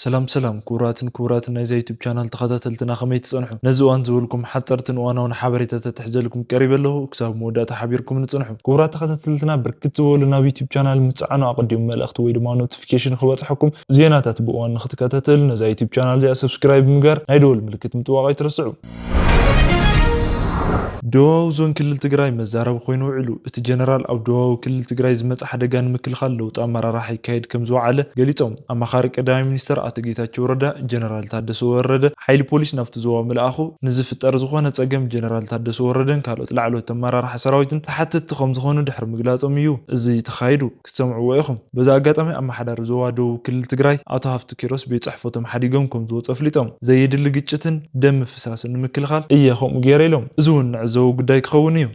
ሰላም ሰላም ክቡራትን ክቡራትን ናይዛ ዩቱብ ቻናል ተኸታተልትና፣ ከመይ ትጸንሑ? ነዚ እዋን ዝበልኩም ሓጸርትን እዋናውን ሓበሬታታት ተሕዘልኩም ቀሪበ ኣለኹ። ክሳብ መወዳእታ ሓቢርኩም ንጽንሑ። ክቡራት ተኸታተልትና፣ ብርክት ዝበሉ ናብ ዩቱብ ቻናል ምጽዓኑ ኣቐዲሙ መልእኽቲ ወይ ድማ ኖቲፊኬሽን ክበጽሐኩም፣ ዜናታት ብእዋን ንክትከታተሉ ነዛ ዩቱብ ቻናል እዚኣ ሰብስክራይብ ብምግባር ናይ ደወል ምልክት ምጥዋቕ ኣይትረስዑ። ደቡባዊ ዞን ክልል ትግራይ መዛረቢ ኮይኑ ውዒሉ። እቲ ጀነራል ኣብ ደቡባዊ ክልል ትግራይ ዝመጽእ ሓደጋ ንምክልኻል ለውጢ ኣመራርሓ ይካየድ ከም ዝወዓለ ገሊጾም። ኣማኻሪ ቀዳማይ ሚኒስተር ኣቶ ጌታቸው ረዳ ጀነራል ታደሰ ወረደ ሓይሊ ፖሊስ ናብቲ ዞባ ምልኣኹ ንዝፍጠር ዝኾነ ጸገም ጀነራል ታደሰ ወረደን ካልኦት ላዕለዎት ኣመራርሓ ሰራዊትን ተሓተትቲ ከም ዝኾኑ ድሕሪ ምግላጾም እዩ እዚ ተኻይዱ። ክትሰምዕዎ ኢኹም። በዚ ኣጋጣሚ ኣመሓዳሪ ዞባ ደቡብ ክልል ትግራይ ኣቶ ሃፍቱ ኪሮስ ቤት ጽሕፈቶም ሓዲጎም ከም ዝወጹ ኣፍሊጦም። ዘየድሊ ግጭትን ደም ምፍሳስን ንምክልኻል እየ ከምኡ ገይረ ኢሎም። እዚ እውን ንዕዘቦ ጉዳይ ክኸውን እዩ።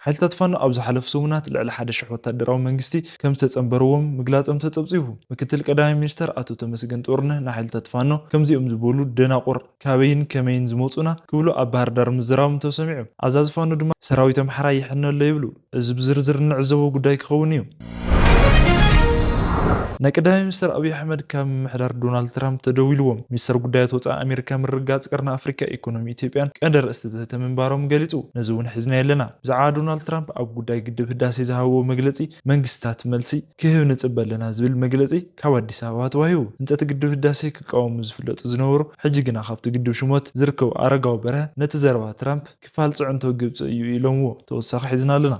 ሓይልታት ፋኖ ኣብ ዝሓለፉ ሰሙናት ልዕሊ ሓደ ሽሕ ወታደራዊ መንግስቲ ከም ዝተጸንበርዎም ምግላጾም ተጸብጺቡ። ምክትል ቀዳማይ ሚኒስተር ኣቶ ተመስገን ጥሩነህ ንሓይልታት ፋኖ ከምዚኦም ዝበሉ ደናቁር ካበይን ከመይን ዝመጹና ክብሉ ኣብ ባህር ዳር ምዝራቦም ተሰሚዑ። ኣዛዚ ፋኖ ድማ ሰራዊት ኣምሓራ ይሕነ ኣሎ ይብሉ። እዚ ብዝርዝር እንዕዘቦ ጉዳይ ክኸውን እዩ። ናይ ቀዳማይ ሚኒስተር ኣብይ ኣሕመድ ካብ ምምሕዳር ዶናልድ ትራምፕ ተደዊልዎም። ሚኒስተር ጉዳያት ወፃኢ ኣሜሪካ ምርግጋፅ ቀርኒ ኣፍሪካ ኢኮኖሚ ኢትዮጵያን ቀንዲ ኣርእስቲ ዘተ ምንባሮም ገሊፁ። ነዚ እውን ሒዝና ኣለና። ብዛዕባ ዶናልድ ትራምፕ ኣብ ጉዳይ ግድብ ህዳሴ ዝሃብዎ መግለፂ መንግስታት መልሲ ክህብ ንፅበ ኣለና ዝብል መግለፂ ካብ ኣዲስ ኣበባ ተዋሂቡ። ህንፀት ግድብ ህዳሴ ክቃወሙ ዝፍለጡ ዝነበሩ ሕጂ ግና ካብቲ ግድብ ሽሞት ዝርከቡ ኣረጋዊ በርሀ ነቲ ዘረባ ትራምፕ ክፋል ፅዕንቶ ግብፂ እዩ ኢሎምዎ። ተወሳኺ ሒዝና ኣለና።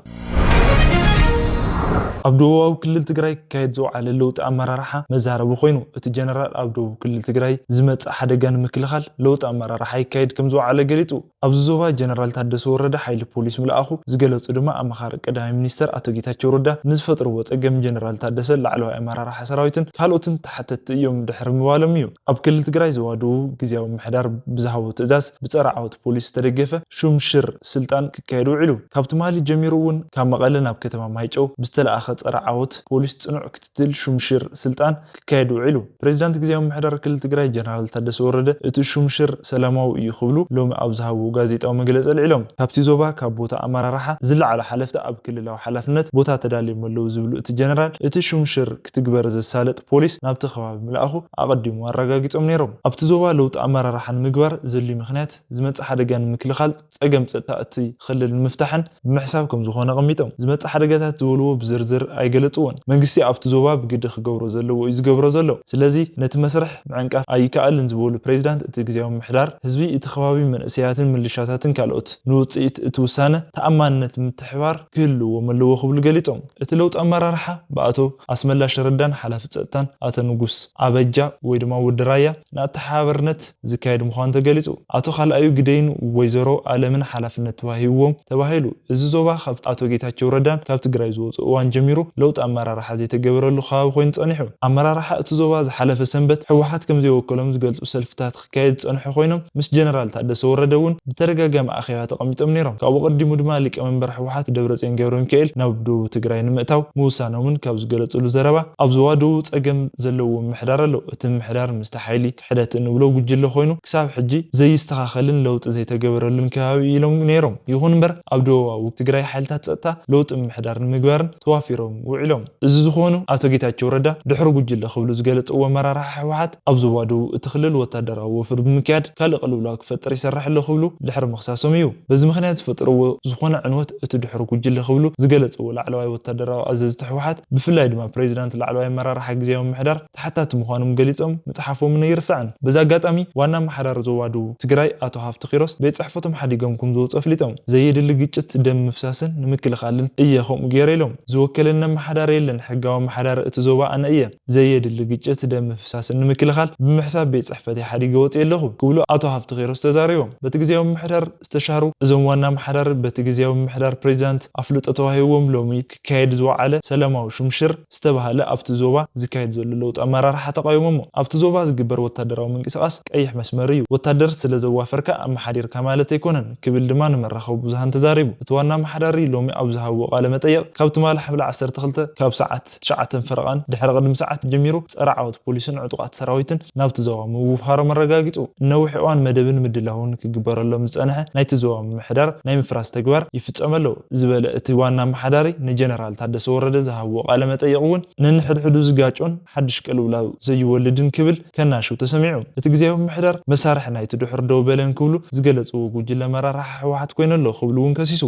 ኣብ ደቡባዊ ክልል ትግራይ ክካየድ ዝወዓለ ለውጢ ኣመራርሓ መዛረቢ ኮይኑ፣ እቲ ጀነራል ኣብ ደቡብ ክልል ትግራይ ዝመፅእ ሓደጋ ንምክልኻል ለውጢ ኣመራርሓ ይካየድ ከም ዝወዓለ ገሊፁ። ኣብዚ ዞባ ጀነራል ታደሰ ወረደ ሓይሊ ፖሊስ ምልኣኹ ዝገለፁ ድማ ኣማኻሪ ቀዳማይ ሚኒስተር ኣቶ ጌታቸው ረዳ ንዝፈጥርዎ ፀገም ጀነራል ታደሰ ላዕለዋይ ኣመራርሓ ሰራዊትን ካልኦትን ተሓተትቲ እዮም ድሕሪ ምባሎም እዩ። ኣብ ክልል ትግራይ ዞባ ደቡብ ግዝያዊ ምምሕዳር ብዝሃቦ ትእዛዝ ብፀረ ዓወት ፖሊስ ዝተደገፈ ሹምሽር ስልጣን ክካየድ ውዒሉ። ካብ ትማሊ ጀሚሩ እውን ካብ መቐለ ናብ ከተማ ማይጨው ብዝተለኣኸ ፀረ ዓወት ፖሊስ ፅኑዕ ክትትል ሹምሽር ስልጣን ክካየድ ውዒሉ። ፕሬዚዳንት ግዝያዊ ምምሕዳር ክልል ትግራይ ጀነራል ታደሰ ወረደ እቲ ሹምሽር ሰላማዊ እዩ ክብሉ ሎሚ ኣብ ዝሃብዎ ጋዜጣዊ መግለፂ ኣልዒሎም። ካብቲ ዞባ ካብ ቦታ ኣመራርሓ ዝለዓሉ ሓለፍቲ ኣብ ክልላዊ ሓላፍነት ቦታ ተዳልዮም ኣለዉ ዝብሉ እቲ ጀነራል፣ እቲ ሹምሽር ክትግበር ዘሳለጥ ፖሊስ ናብቲ ከባቢ ምልኣኹ ኣቐዲሙ ኣረጋጊጾም ነይሮም። ኣብቲ ዞባ ለውጢ ኣመራርሓ ንምግባር ዘድልዩ ምኽንያት ዝመጽእ ሓደጋ ንምክልኻል፣ ጸገም ጸጥታ እቲ ክልል ንምፍታሕን ብምሕሳብ ከም ዝኾነ ኣቐሚጦም። ዝመጽእ ሓደጋታት ዝበልዎ ብዝርዝር ኣይገለጽዎን። መንግስቲ ኣብቲ ዞባ ብግዲ ክገብሮ ዘለዎ እዩ ዝገብሮ ዘሎ። ስለዚ ነቲ መስርሕ ምዕንቃፍ ኣይከኣልን ዝበሉ ፕሬዚዳንት፣ እቲ ግዝያዊ ምምሕዳር ህዝቢ እቲ ከባቢ መንእሰያትን ምልሻታትን ካልኦት ንውጽኢት እቲ ውሳነ ተኣማንነት ምትሕባር ክህልዎም ኣለዎ ክብሉ ገሊጾም። እቲ ለውጢ ኣመራርሓ ብኣቶ ኣስመላሽ ረዳን ሓላፊ ጸጥታን ኣቶ ንጉስ ኣበጃ ወይ ድማ ወዲ ራያ ንኣተሓባበርነት ዝካየድ ምዃኑ ተገሊጹ። ኣቶ ካልኣዩ ግደይን ወይዘሮ ኣለምን ሓላፍነት ተዋሂብዎም ተባሂሉ። እዚ ዞባ ካብ ኣቶ ጌታቸው ረዳን ካብ ትግራይ ዝወፁ እዋን ጀሚሩ ለውጢ ኣመራርሓ ዘይተገበረሉ ከባቢ ኮይኑ ጸኒሑ። ኣመራርሓ እቲ ዞባ ዝሓለፈ ሰንበት ህወሓት ከም ዘይወከሎም ዝገልጹ ሰልፍታት ክካየድ ዝጸንሑ ኮይኖም፣ ምስ ጀነራል ታደሰ ወረደ እውን ብተደጋጋሚ ኣኼባ ተቐሚጦም ነይሮም። ካብኡ ቀዲሙ ድማ ሊቀመንበር ህወሓት ደብረጽዮን ገብረ ሚካኤል ናብ ደቡብ ትግራይ ንምእታው ምውሳኖምን ካብ ዝገለጹሉ ዘረባ፣ ኣብ ዞባ ደቡብ ጸገም ዘለዎ ምምሕዳር ኣሎ። እቲ ምምሕዳር ምስቲ ሓይሊ ክሕደት እንብሎ ጉጅለ ኮይኑ ክሳብ ሕጂ ዘይስተኻኸልን ለውጢ ዘይተገበረሉን ከባቢ ኢሎም ነይሮም። ይኹን እምበር ኣብ ደቡባዊ ትግራይ ሓይልታት ጸጥታ ለውጢ ምምሕዳር ንምግባርን ተዋፊሮም ውዒሎም። እዚ ዝኾኑ ኣቶ ጌታቸው ረዳ ድሕሪ ጉጅለ ክብሉ ዝገለጽዎ ኣመራርሓ ህወሓት ኣብ ዞባ ደቡብ እቲ ክልል ወታደራዊ ወፍሪ ብምክያድ ካልእ ቅልውላው ክፈጥር ይሰርሕ ኣሎ ክብሉ ድሕሪ ምኽሳሶም እዩ። በዚ ምኽንያት ዝፈጥርዎ ዝኾነ ዕንወት እቲ ድሕሪ ጉጅለ ክብሉ ዝገለጽዎ ላዕለዋይ ወታደራዊ ኣዘዝቲ ህወሓት ብፍላይ ድማ ፕሬዚዳንት ላዕለዋይ ኣመራርሓ ግዝያዊ ምምሕዳር ተሓታቲ ምዃኖም ገሊጾም ምጽሓፎምን ኣይርሳዕን። በዚ ኣጋጣሚ ዋና ኣመሓዳሪ ዞባ ደቡብ ትግራይ ኣቶ ሃፍቱ ኪሮስ ቤት ጽሕፈቶም ሓዲጎም ከም ዝወጹ ኣፍሊጦም። ዘየድሊ ግጭት ደም ምፍሳስን ንምክልኻልን እየ ከምኡ ገይረ ኢሎም። ዝወከለኒ ኣመሓዳሪ የለን፣ ሕጋዊ ኣመሓዳሪ እቲ ዞባ ኣነ እየ። ዘየድሊ ግጭት ደም ምፍሳስን ንምክልኻል ብምሕሳብ ቤት ጽሕፈተይ ሓዲገ ወጺኤ ኣለኹ ክብሉ ኣቶ ሃፍቱ ኪሮስ ተዛሪቦም። በቲ ግዝያዊ ምምሕዳር ዝተሻሩ እዞም ዋና ኣመሓዳሪ በቲ ግዝያዊ ምምሕዳር ፕሬዚዳንት ኣፍልጦ ተዋሂብዎም ሎሚ ክካየድ ዝወዓለ ሰላማዊ ሹምሽር ዝተባህለ ኣብቲ ዞባ ዝካየድ ዘሎ ለውጢ ኣመራርሓ ተቃዊሞሞ። ኣብቲ ዞባ ዝግበር ወታደራዊ ምንቅስቃስ ቀይሕ መስመር እዩ። ወታደር ስለ ዘዋፈርካ ኣመሓዲርካ ማለት ኣይኮነን ክብል ድማ ንመራኸቢ ብዙሃን ተዛሪቡ። እቲ ዋና ኣመሓዳሪ ሎሚ ኣብ ዝሃብዎ ቃለ መጠይቕ ካብ ትማሊ ሓብለ ዓሰርተ ክልተ ካብ ሰዓት ትሽዓተ ፈረቓን ድሕሪ ቅድሚ ሰዓት ጀሚሩ ጸረ ዓወት ፖሊስን ዕጡቓት ሰራዊትን ናብቲ ዞባ ምውፍሃሮም ኣረጋጊጹ። ነዊሕ እዋን መደብን ምድላውን ክግበረሎም ዝጸንሐ ናይቲ ዞባ ምምሕዳር ናይ ምፍራስ ተግባር ይፍጸም ኣሎ ዝበለ እቲ ዋና ኣመሓዳሪ ንጀነራል ታደሰ ወረደ ዝሃብዎ ቃለ መጠይቕ እውን ነንሕድሕዱ ዝጋጮን ሓድሽ ቅልውላው ዘይወልድን ክብል ከናሽው ተሰሚዑ። እቲ ግዜያዊ ምምሕዳር መሳርሒ ናይቲ ድሑር ደው በለን ክብሉ ዝገለጽዎ ጉጅለ መራርሒ ህወሓት ኮይነ ኣሎ ክብሉ እውን ከሲሱ።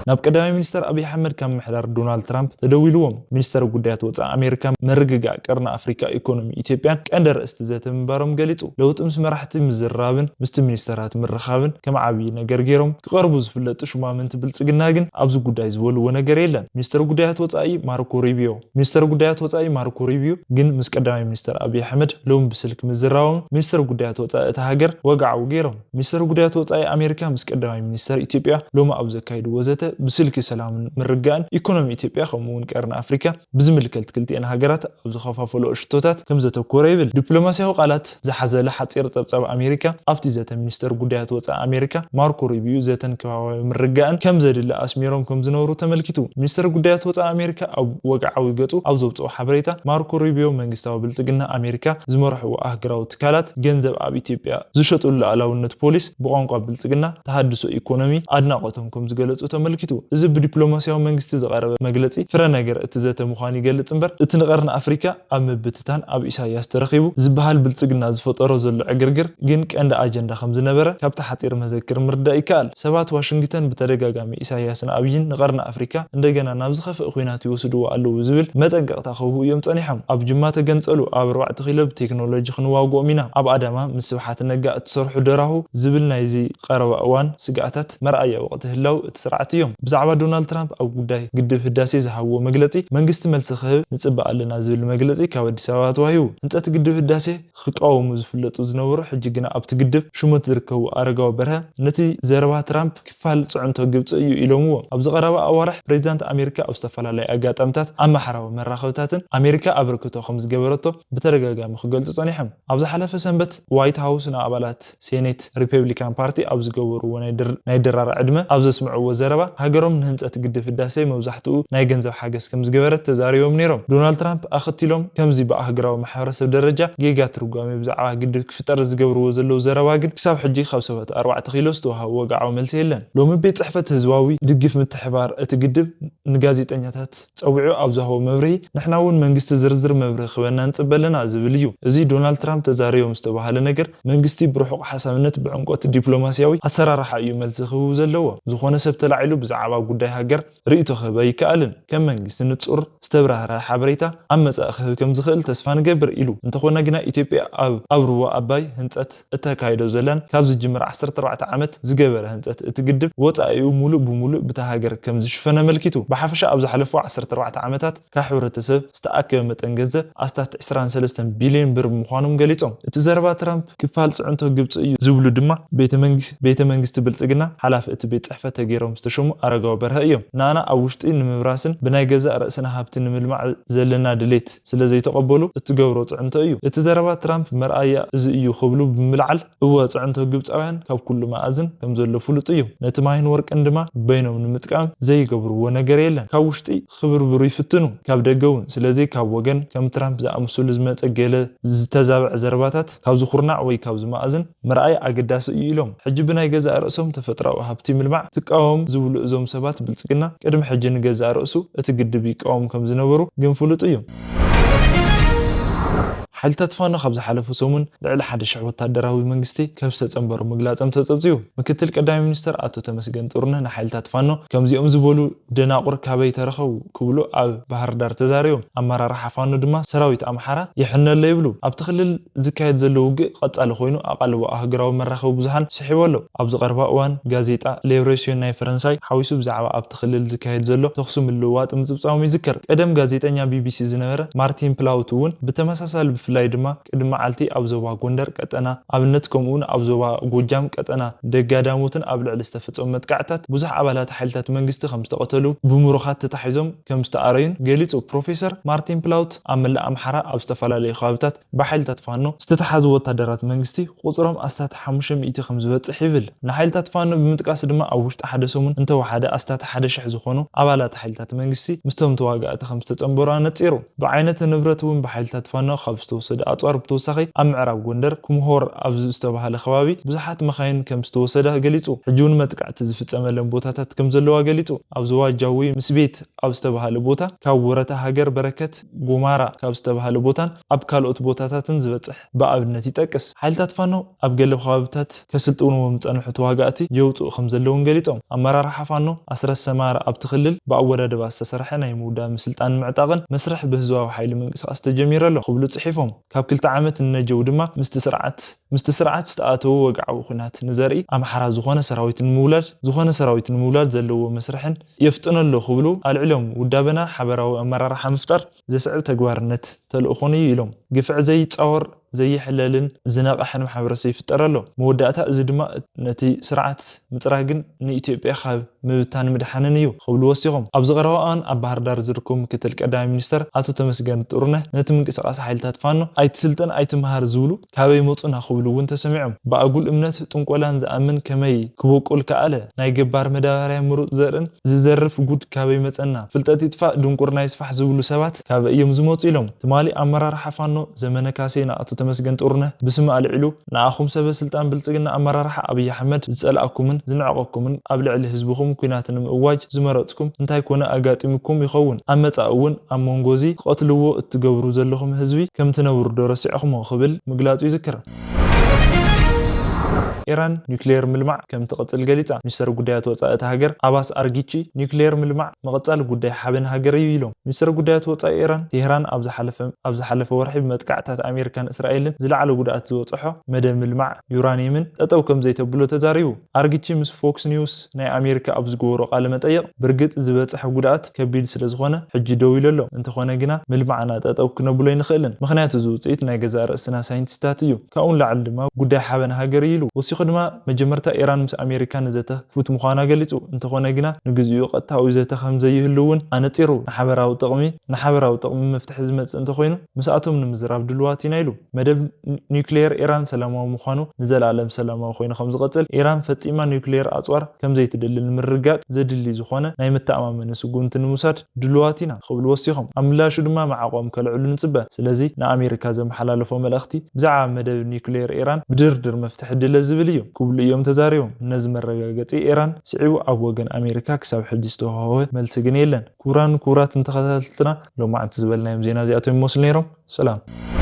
ናብ ቀዳማይ ሚኒስተር ኣብይ ኣሕመድ ካብ ምምሕዳር ዶናልድ ትራምፕ ተደዊልዎም። ሚኒስተር ጉዳያት ወጻኢ ኣሜሪካ ምርግጋእ ቀርኒ ኣፍሪካ፣ ኢኮኖሚ ኢትዮጵያን ቀንዲ ኣርእስቲ ዘተ ምንባሮም ገሊጹ። ለውጢ ምስ መራሕቲ ምዝራብን ምስቲ ሚኒስተራት ምርኻብን ከም ዓብዪ ነገር ገይሮም ክቐርቡ ዝፍለጡ ሹማምንቲ ብልጽግና ግን ኣብዚ ጉዳይ ዝበልዎ ነገር የለን። ሚኒስተር ጉዳያት ወጻኢ ማርኮ ሩቢዮ ሚኒስተር ጉዳያት ወጻኢ ማርኮ ሩቢዮ ግን ምስ ቀዳማይ ሚኒስተር ኣብይ ኣሕመድ ሎሚ ብስልክ ምዝራቦም ሚኒስተር ጉዳያት ወጻኢ እታ ሃገር ወግዓዊ ገይሮም። ሚኒስተር ጉዳያት ወጻኢ ኣሜሪካ ምስ ቀዳማይ ሚኒስተር ኢትዮጵያ ሎሚ ኣብ ዘካየድዎ ዘተ ብስልኪ ሰላምን ምርግጋእን ኢኮኖሚ ኢትዮጵያ ከምኡ እውን ቀርኒ ኣፍሪካ ብዝምልከት ክልቲኤን ሃገራት ኣብ ዝኸፋፈሎ ሽቶታት ከም ዘተኮረ ይብል። ዲፕሎማሲያዊ ቃላት ዝሓዘለ ሓጺር ጸብጻብ ኣሜሪካ ኣብቲ ዘተ ሚኒስተር ጉዳያት ወጻኢ ኣሜሪካ ማርኮ ሩቢዮ ዘተን ከባብያዊ ምርግጋእን ከም ዘድሊ ኣስሚሮም ከም ዝነበሩ ተመልኪቱ። ሚኒስተር ጉዳያት ወጻኢ ኣሜሪካ ኣብ ወግዓዊ ገጹ ኣብ ዘውጽኦ ሓበሬታ ማርኮ ሩቢዮ መንግስታዊ ብልጽግና ኣሜሪካ ዝመርሕዎ ኣህጉራዊ ትካላት ገንዘብ ኣብ ኢትዮጵያ ዝሸጥሉ ሉዓላውነት ፖሊስ ብቋንቋ ብልጽግና ተሃድሶ ኢኮኖሚ ኣድናቖቶም ከም ዝገለጹ ተመልኪቱ። እዚ ብዲፕሎማሲያዊ መንግስቲ ዝቐረበ መግለጺ ፍረ ነገር እቲ ዘተ ምዃኑ ይገልጽ እምበር እቲ ንቀርኒ ኣፍሪካ ኣብ ምብትታን ኣብ ኢሳያስ ተረኺቡ ዝበሃል ብልጽግና ዝፈጠሮ ዘሎ ዕግርግር ግን ቀንዲ ኣጀንዳ ከም ዝነበረ ካብቲ ሓጺር መዘክር ምርዳእ ይከኣል። ሰባት ዋሽንግተን ብተደጋጋሚ ኢሳያስን ኣብይን ንቀርኒ ኣፍሪካ እንደገና ናብ ዝኸፍእ ኲናት ይወስድዎ ኣለዉ ዝብል መጠንቀቕታ ክህቡ እዮም ጸኒሖም። ኣብ ጅማ ተገንጸሉ፣ ኣብ ኣርባዕተ ኪሎ ብቴክኖሎጂ ክንዋግኦም ኢና፣ ኣብ ኣዳማ ምስ ስብሓት ነጋ እትሰርሑ ደራሁ ዝብል ናይዚ ቀረባ እዋን ስግኣታት መርኣያ ወቕቲ ህላው እቲ ስርዓት እዮም። ብዛዕባ ዶናልድ ትራምፕ ኣብ ጉዳይ ግድብ ህዳሴ ዝሃብዎ መግለጺ መንግስቲ መልሲ ክህብ ንጽበ ኣለና ዝብል መግለጺ ካብ ኣዲስ ኣበባ ተዋሂቡ። ህንጸት ግድብ ህዳሴ ክቃወሙ ዝፍለጡ ዝነበሩ ሕጂ ግና ኣብቲ ግድብ ሽሞት ዝርከቡ ኣረጋዊ በርሀ ነቲ ዘረባ ትራምፕ ክፋል ጽዕንቶ ግብጺ እዩ ኢሎምዎ። ኣብዚ ቀረባ ኣዋርሕ ፕሬዚዳንት ኣሜሪካ ኣብ ዝተፈላለዩ ኣጋጣሚታት ኣብ ማሕበራዊ መራኸብታትን ኣሜሪካ ኣበርክቶ ከም ዝገበረቶ ብተደጋጋሚ ክገልጹ ጸኒሖም። ኣብ ዝሓለፈ ሰንበት ዋይት ሃውስ ንኣባላት ሴኔት ሪፐብሊካን ፓርቲ ኣብ ዝገበርዎ ናይ ድር- ናይ ድራር ዕድመ ኣብ ዘስምዕዎ ዘረባ ሃገሮም ንህንጸት ግድብ ህዳሴ መብዛሕትኡ ናይ ገንዘብ ሓገዝ ከም ዝገበረት ተዛሪቦም ነይሮም። ዶናልድ ትራምፕ ኣኸቲሎም ከምዚ ብኣህጉራዊ ማሕበረሰብ ደረጃ ጌጋ ትርጓሜ ብዛዕባ ግድብ ክፍጠር ዝገብርዎ ዘለዉ ዘረባ ግን ክሳብ ሕጂ ካብ ሰባት ኣርባዕተ ኪሎ ዝተዋሃበ ወግዓዊ መልሲ የለን። ሎሚ ቤት ጽሕፈት ህዝባዊ ድግፍ ምትሕባር እቲ ግድብ ንጋዜጠኛታት ጸዊዑ ኣብ ዝሃቦ መብርሂ ንሕና እውን መንግስቲ ዝርዝር መብርሂ ክበና ንጽበ ኣለና ዝብል እዩ። እዚ ዶናልድ ትራምፕ ተዛሪቦም ዝተባሃለ ነገር መንግስቲ ብርሑቕ ሓሳብነት ብዕምቆት ዲፕሎማሲያዊ ኣሰራርሓ እዩ መልሲ ክህቡ ዘለዎ። ዝኾነ ሰብ ተላዒሉ ብዛዕባ ጉዳይ ሃገር ርእይቶ ክህብ ኣይከኣልን። ከም መንግስቲ ንጹር ዝተብራህረ ሓበሬታ ኣብ መጻኢ ክህብ ከም ዝኽእል ተስፋ ንገብር ኢሉ። እንተኾነ ግና ኢትዮጵያ ኣብ ኣብ ሩባ ኣባይ ህንጸት እተካይዶ ዘላን ካብ ዝጅምር ዓሰርተ ኣርባዕተ ዓመት ዝገበረ ህንጸት እቲ ግድብ ወጻኢኡ ሙሉእ ብሙሉእ ብታ ሃገር ከም ዝሽፈን ኣመልኪቱ። ብሓፈሻ ኣብ ዝሓለፉ ዓሰርተ ኣርባዕተ ዓመታት ካብ ሕብረተሰብ ዝተኣከበ መጠን ገንዘብ ኣስታት ዕስራን ሰለስተን ቢልዮን ብር ምዃኖም ገሊጾም። እቲ ዘረባ ትራምፕ ክፋል ጽዕንቶ ግብጺ እዩ ዝብሉ ድማ ቤተ መንግስቲ ብልጽግና ሓላፊ እቲ ቤት ጽሕፈት ተገይሮም ዝተሸሙ ኣረጋዊ በርሀ እዮም። ንኣና ኣብ ውሽጢ ንምብራስን ብናይ ገዛእ ርእስና ሃብቲ ንምልማዕ ዘለና ድሌት ስለ ዘይተቐበሉ እትገብሮ ጽዕንቶ እዩ። እቲ ዘረባ ትራምፕ መርኣያ እዚ እዩ ክብሉ ብምልዓል እወ ጽዕንቶ ግብጻውያን ካብ ኩሉ መኣዝን ከም ዘሎ ፍሉጥ እዩ። ነቲ ማይን ወርቅን ድማ በይኖም ንምጥቃም ዘይገብርዎ ነገር የለን። ካብ ውሽጢ ክብርብሩ ይፍትኑ ካብ ደገ እውን። ስለዚ ካብ ወገን ከም ትራምፕ ዝኣመሰሉ ዝመጸ ገለ ዝተዛብዐ ዘረባታት ካብዚ ኩርናዕ ወይ ካብዚ መኣዝን ምርኣይ ኣገዳሲ እዩ ኢሎም። ሕጂ ብናይ ገዛእ ርእሶም ተፈጥራዊ ሃብቲ ምልማዕ ትቃወም ዝብሉ እዞም ሰባት ብልጽግና ቅድሚ ሕጂ ንገዛእ ርእሱ እቲ ግድብ ይቃወም ከም ዝነበሩ ግን ፍሉጥ እዩ። ሓይልታት ፋኖ ካብ ዝሓለፉ ሰሙን ልዕሊ ሓደ ሽሕ ወታደራዊ መንግስቲ ከም ዝተጸንበሩ ምግላጾም ተጸብጺቡ። ምክትል ቀዳማይ ሚኒስትር ኣቶ ተመስገን ጥሩነህ ንሓይልታት ፋኖ ከምዚኦም ዝበሉ ደናቁር ካበይ ተረኸቡ ክብሉ ኣብ ባህር ዳር ተዛሪቦም። ኣመራርሓ ፋኖ ድማ ሰራዊት ኣምሓራ ይሕነሎ ይብሉ። ኣብቲ ክልል ዝካየድ ዘሎ ውግእ ቀጻሊ ኮይኑ ኣቓልቦ ኣህጉራዊ መራኸቢ ብዙሃን ስሒቡ ኣሎ። ኣብዚ ቀረባ እዋን ጋዜጣ ሌብሬስዮን ናይ ፈረንሳይ ሓዊሱ ብዛዕባ ኣብቲ ክልል ዝካየድ ዘሎ ተኹሲ ምልውዋጥ ምጽብጻቦም ይዝከር። ቀደም ጋዜጠኛ ቢቢሲ ዝነበረ ማርቲን ፕላውት እውን ብተመሳሳሊ ብፍላይ ድማ ቅድሚ መዓልቲ ኣብ ዞባ ጎንደር ቀጠና ኣብነት፣ ከምኡውን ኣብ ዞባ ጎጃም ቀጠና ደጋዳሞትን ኣብ ልዕሊ ዝተፈጸሙ መጥቃዕታት ብዙሕ ኣባላት ሓይልታት መንግስቲ ከም ዝተቐተሉ ብምሩኻት ተታሒዞም ከም ዝተኣረዩን ገሊጹ። ፕሮፌሰር ማርቲን ፕላውት ኣብ መላእ ኣምሓራ ኣብ ዝተፈላለዩ ከባብታት ብሓይልታት ፋኖ ዝተተሓዙ ወታደራት መንግስቲ ቁጽሮም ኣስታት ሓሙሽተ ሚእቲ ከም ዝበጽሕ ይብል። ንሓይልታት ፋኖ ብምጥቃስ ድማ ኣብ ውሽጢ ሓደ ሰሙን እንተወሓደ ኣስታት ሓደ ሽሕ ዝኾኑ ኣባላት ሓይልታት መንግስቲ ምስቶም ተዋጋእቲ ከም ዝተጸንበሩ ኣነጺሩ። ብዓይነት ንብረት እውን ብሓይልታት ፋኖ ካብ ዝተወሰደ ኣጽዋር ብተወሳኺ ኣብ ምዕራብ ጎንደር ኩምሆር ኣብ ዝተባሃለ ከባቢ ብዙሓት መኻይን ከም ዝተወሰደ ገሊጹ። ሕጂ እውን መጥቃዕቲ ዝፍጸመለን ቦታታት ከም ዘለዋ ገሊጹ። ኣብ ዞባ ጃዊ ምስ ቤት ኣብ ዝተባሃለ ቦታ ካብ ወረታ ሃገር በረከት ጎማራ ካብ ዝተባሃለ ቦታን ኣብ ካልኦት ቦታታትን ዝበጽሕ ብኣብነት ይጠቅስ። ሓይልታት ፋኖ ኣብ ገለ ከባብታት ከስልጥንዎም ዝጸንሑ ተዋጋእቲ የውጽኡ ከም ዘለውን ገሊጾም። ኣመራርሓ ፋኖ ኣስረስ ሰማረ ኣብቲ ክልል ብኣወዳድባ ዝተሰርሐ ናይ ምውዳብ ምስልጣን ምዕጣቕን መስርሕ ብህዝባዊ ሓይሊ ምንቅስቃስ ተጀሚሩ ኣሎ ክብሉ ጽሒፎም። ካብ ክልተ ዓመት ንነጀው ድማ ምስቲ ስርዓት ምስቲ ስርዓት ዝተኣተወ ወግዓዊ ኹናት ንዘርኢ ኣምሓራ ዝኾነ ሰራዊት ንምውላድ ዝኾነ ሰራዊት ንምውላድ ዘለዎ መስርሕን የፍጥነሎ ክብሉ ኣልዒሎም። ውዳበና ሓበራዊ ኣመራርሓ ምፍጣር ዘስዕብ ተግባርነት ተልእኾን እዩ ኢሎም። ግፍዕ ዘይጻወር ዘይሕለልን ዝነቕሐን ማሕበረሰብ ይፍጠር ኣሎ። መወዳእታ እዚ ድማ ነቲ ስርዓት ምጽራግን ንኢትዮጵያ ካብ ምብታን ምድሓንን እዩ ክብሉ ወሲኾም። ኣብዚ ቀረባ እዋን ኣብ ባህር ዳር ዝርከቡ ምክትል ቀዳማይ ሚኒስተር ኣቶ ተመስገን ጥሩነህ ነቲ ምንቅስቃስ ሓይልታት ፋኖ ኣይትስልጥን ኣይትምሃር ዝብሉ ካበይ መጹና ክብሉ እውን ተሰሚዖም። ብኣጉል እምነት ጥንቆላን ዝኣምን ከመይ ክበቁል ከኣለ? ናይ ገባር መዳበርያ ምሩጽ ዘርእን ዝዘርፍ ጉድ ካበይ መጸና? ፍልጠት ይጥፋእ ድንቁርና ይስፋሕ ዝብሉ ሰባት ካበይ እዮም ዝመጹ ኢሎም። ትማሊ ኣመራርሓ ፋኖ ዘመነ ካሴ ንኣቶ ተመስገን ጥሩነህ ብስሙ ኣልዒሉ ንኣኹም ሰበ ስልጣን ብልጽግና ኣመራርሓ ኣብይ ኣሕመድ ዝጸላእኩምን ዝንዕቐኩምን ኣብ ልዕሊ ህዝብኹም ኲናት ንምእዋጅ ዝመረጽኩም እንታይ ኮነ ኣጋጢምኩም ይኸውን? ኣብ መጻኢ እውን ኣብ መንጎ እዚ ትቐትልዎ እትገብሩ ዘለኹም ህዝቢ ከም ትነብሩ ዶ ረሲዕኹሞ ክብል ምግላጹ ይዝክር። ኢራን ኒውክሌር ምልማዕ ከም ትቐጽል ገሊጻ። ሚኒስተር ጉዳያት ወጻኢ እታ ሃገር ኣባስ ኣርጊቺ ኒውክሌር ምልማዕ ምቕጻል ጉዳይ ሓበን ሃገር እዩ ኢሎም። ሚኒስተር ጉዳያት ወጻኢ ኢራን ቴህራን ኣብ ዝሓለፈ ኣብ ዝሓለፈ ወርሒ ብመጥቃዕታት ኣሜሪካን እስራኤልን ዝለዓለ ጉድኣት ዝበጽሖ መደብ ምልማዕ ዩራኒየምን ጠጠው ከም ዘይተብሎ ተዛሪቡ። ኣርጊቺ ምስ ፎክስ ኒውስ ናይ ኣሜሪካ ኣብ ዝገበሮ ቃለ መጠይቕ ብርግጽ ዝበጽሐ ጉድኣት ከቢድ ስለ ዝኾነ ሕጂ ደው ኢሉ ኣሎ። እንተኾነ ግና ምልማዕና ጠጠው ክነብሎ ኣይንኽእልን። ምኽንያቱ እዚ ውጽኢት ናይ ገዛእ ርእስና ሳይንቲስታት እዩ። ካብኡ ንላዕሊ ድማ ጉዳይ ሓበን ሃገር እዩ ኢሉ። ወሲኹ ድማ መጀመርታ ኢራን ምስ ኣሜሪካ ንዘተ ክፉት ምዃና ገሊጹ። እንተኾነ ግና ንግዚኡ ቀጥታዊ ዘተ ከም ዘይህሉ እውን ኣነጺሩ። ንሓበራዊ ጥቕሚ ንሓበራዊ ጥቕሚ መፍትሒ ዝመጽእ እንተኾይኑ ምስኣቶም ንምዝራብ ድልዋት ኢና ኢሉ። መደብ ኒውክሌር ኢራን ሰላማዊ ምዃኑ ንዘለኣለም ሰላማዊ ኮይኑ ከም ዝቐጽል ኢራን ፈጺማ ኒውክሌር ኣጽዋር ከም ዘይትደሊ ንምርግጋጽ ዘድሊ ዝኾነ ናይ መተኣማመኒ ስጉምቲ ንምውሳድ ድልዋት ኢና ክብሉ ወሲኾም። ኣብ ምላሹ ድማ ማዕቆም ከልዕሉ ንጽበ። ስለዚ ንኣሜሪካ ዘመሓላለፎ መልእኽቲ ብዛዕባ መደብ ኒውክሌር ኢራን ብድርድር መፍትሒ ድለ ዝብል እዩ ክብሉ እዮም ተዛሪቦም። ነዚ መረጋገጺ ኢራን ስዒቡ ኣብ ወገን ኣሜሪካ ክሳብ ሕጂ ዝተዋህበ መልሲ ግን የለን። ክቡራን ክቡራትን ተኸታተልትና ሎማዕንቲ ዝበልናዮም ዜና እዚኣቶም ይመስሉ ነይሮም። ሰላም።